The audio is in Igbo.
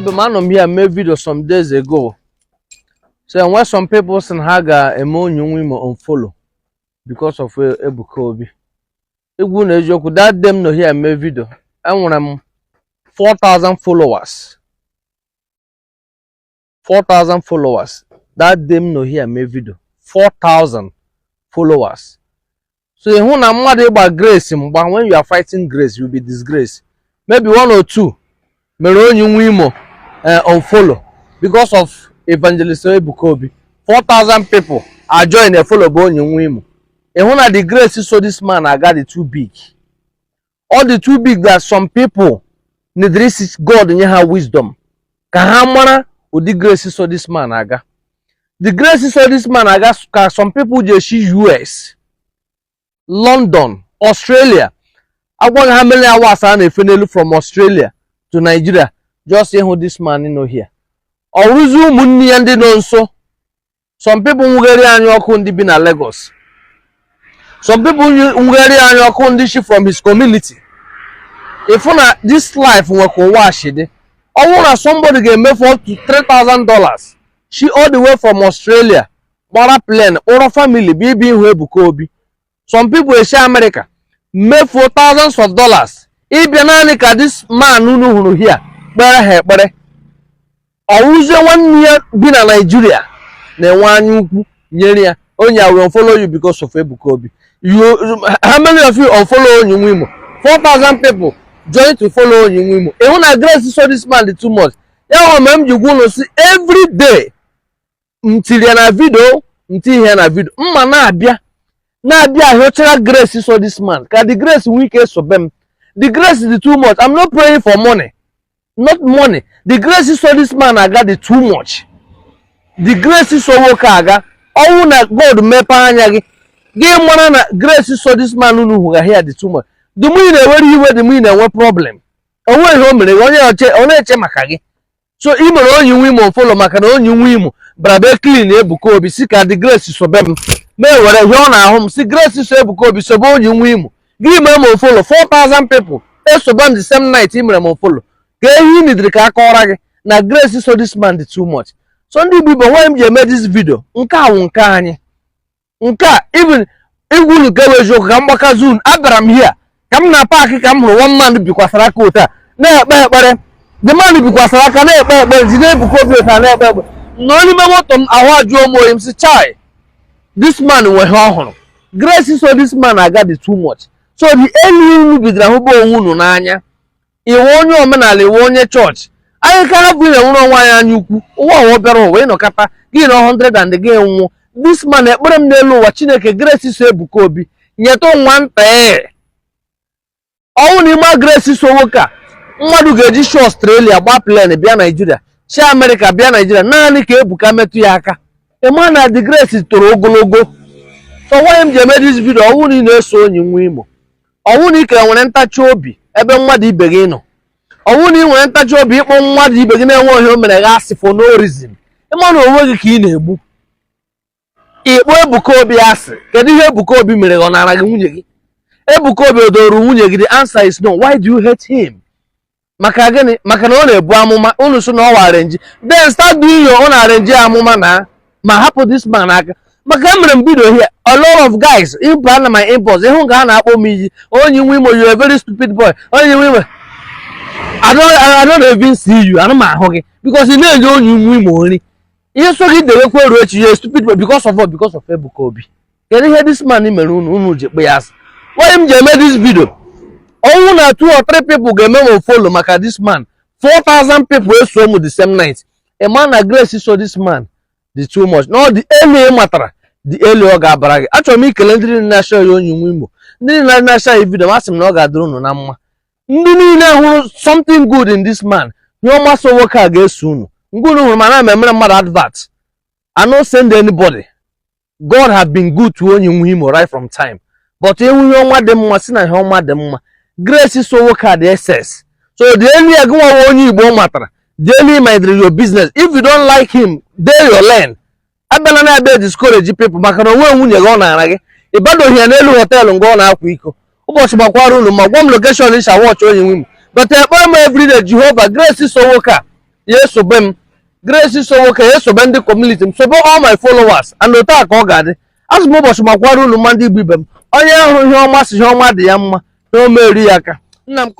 Igbo ibe m, anọ m here mee video some days ago. So enwe some people sị na ha ga-eme Onyi Nwa Imo unfollow because of Ebuka Obi. Igwu na eziokwu, that day m nọ here mee video, enwere m 4000 followers. 4000 followers. That day m nọ here mee video, 4000 followers. So ị hụ na mmadụ ịgba grace mgba, when you are fighting grace, you will be disgraced. Maybe one or two mere Onyi Nwa Imo unfollow because of Evangelist Ebuka Obi. 4000 people are join a follow bụ Onyi Nwa Imo. Ị hụ na the grace so this man aga dị too big, all the too big that some people need isi God nye ha wisdom ka ha mara ụdị grace so this man aga. The grace so this man aga ka some people ji esi US, London, Australia, agwaghị ha many hours a na-efe n'elu from Australia to Nigeria just ịhụ this man nọ here. Ọ rụzi ụmụnne ya ndị nọ nso. Some people nwugharị anya ọkụ ndị bi na Lagos, some people nwugharị anya ọkụ ndị shi from his community. Ịfụ na this life nwekwa ụwa ashị dị. Ọ bụrụ na somebody ga-emefu up to $3000 shi all the way from Australia gbara plane, kpọrọ family bụ ibi ihu Ebuka Obi. Some people esi America mefuo thousands of dollars ịbịa naanị ka this man unu hụrụ here kpere ha ekpere. Ọwụzie nwanne ya bi na Nigeria na-enwe anya ukwu nyere ya onye, "I will unfollow you because of Ebuka Obi." You, how many of you unfollow Onyi Nwa Imo? 4000 people join to follow Onyi Nwa Imo. Ịhụ na grace so this man dị too much. Ya hụ mere m ji gwa unu si every day m tiri ya na video, m tinye ya na video, mma na-abịa na-abịa ahịọchara grace so this man, ka the grace nwee ike sobe m. The grace is too much. I'm not praying for money, not money. The grace so this man aga dị too much. The grace so nwoke aga, ọnwụ na God mepee anya gị, gị mara na grace so this man unu hụga here dị too much. The more ị na-ewere iwe, the more ị na-enwe problem. Onwe ihe o mere gị, onye ọ na-eche maka gị. So ị mere Onyi Nwa Imo follow maka na Onyi Nwa Imo bara be clean Ebuka Obi, si ka the grace sobe m, ma ewere ihe ọ na-ahụ m si grace so Ebuka Obi sobe Onyi Nwa Imo. Gị mere m follow, 4000 people esobe m the same night ị mere m follow. Ka ehi ị nidiri ka a kọọra gị na grace so this man dị too much. So ndị Igbo ibe, nwaanyị m ji eme this video nke a wụ nke anyị nke a, even igwu unu nke bụ eziokwu ka m gbakazi unu. Abịara m here ka m na park ka m hụrụ one man bikwasara aka otu a na-ekpe ekpere. The man bikwasara aka na-ekpe ekpere, jide Ebuka Obi otu a na-ekpe ekpere. Nọ n'ime moto m, ahụ ajụọ m oyi. M si, "Chai, this man nwe ihe ọhụrụ." Grace so this man aga dị too much. So the early unu bidoro ahụba onwe unu n'anya, iwe onye omenala, iwe onye chọọchị anyị, ka hapụ na-enwere onwe anyị anya ukwu. Ụwa ụwa bịara ụwa ịnọkọta gị na 100 and gị nwụọ. This man, ekpere m n'elu ụwa, Chineke, grace so Ebuka Obi nyetụ nwa nta. Ee, ọnwụ na ime grace so nwoke a, mmadụ ga-eji shi Australia gba plane bịa Naijiria, shi Amerịka bịa Naijiria naanị ka Ebuka metụ ya aka. Ịma na the grace toro ogologo. So nwaanyị m ji eme this video, ọnwụ na ị na-eso Onyi Nwa Imo, ọnwụ na ị ka nwere ntachi obi ebe mmadụ ibe gị nọ, ọnwụ na ị nwere ntachi obi ịkpọ mmadụ ibe gị na-enwe ihe o mere gị asị for no reason, ịma na onwe gị ka ị na-egbu. Ịkpọ Ebuka Obi asị, kedu ihe Ebuka Obi mere gị? Ọ nara gị nwunye gị? Ebuka Obi odoro nwunye gị? The answer is no. Why do you hate him? Maka gịnị? Maka na ọ na-ebu amụma. Unu sị na ọ wa arrange, then start doing your own arrange amụma na ma hapụ this man aka. Maka emere m video here, a lot of guys ịba na my inbox, ịhụ ka ha na-akpọ m iyi. "Onyi Nwa Imo, you a very stupid boy. Onyi Nwa Imo, I don't even see you. Ana m ahụ gị because ị na-enye Onyi Nwa Imo nri." Ihe so gị dewekwa ruo echi, you a stupid boy. Because of what? Because of Ebuka Obi. Kedu ihe this man mere unu unu ji kpe ya asị? Why m ji eme this video, ọnwụ na two or three people ga-eme m follow maka this man, 4000 people eso m the same night, a man na grace so this man dị too much. Na ọ dị elu ị matara dị elu, ọ ga-abara gị. Achọrọ m ikele ndị niile na-asha ya Onyi Nwa Imo, ndị niile na-asha ya video. Masị m na ọ ga-adịrị unu na mma. Ndị niile hụrụ something good in this man, ihe ọma so nwoke a ga-eso unu. Ngwa, unu hụrụ ma na m emere mmadụ advert. I no send anybody. God have been good to Onyi Nwa Imo right from time, but ịhụ ihe ọma dị mma, si na ihe ọma dị mma. Grace so nwoke a dị excess. So the elu ya, gị nwa onye Igbo matara the elu, mind your business. If you don't like him, dey your lane. Abịala na-abịa discourage people maka na onwe nwunye gị ọ nara gị, ịbadoghị ya n'elu hotel nga ọ na-akwa iko. Ụbọchị gbakwara unu ma gwa m location isha watch Onyi Nwa Imo. But ekpere m everyday, Jehova, grace so nwoke a. Ya esobe m. Grace so nwoke ya esobe ndị community m, sobe all my followers, and otu a ka ọ ga-adị. Azụ m ụbọchị makwara unu mma. Ndị Igbo ibe m, onye hụrụ ihe ọma si ihe ọma dị ya mma na o meri ya aka. Nna m.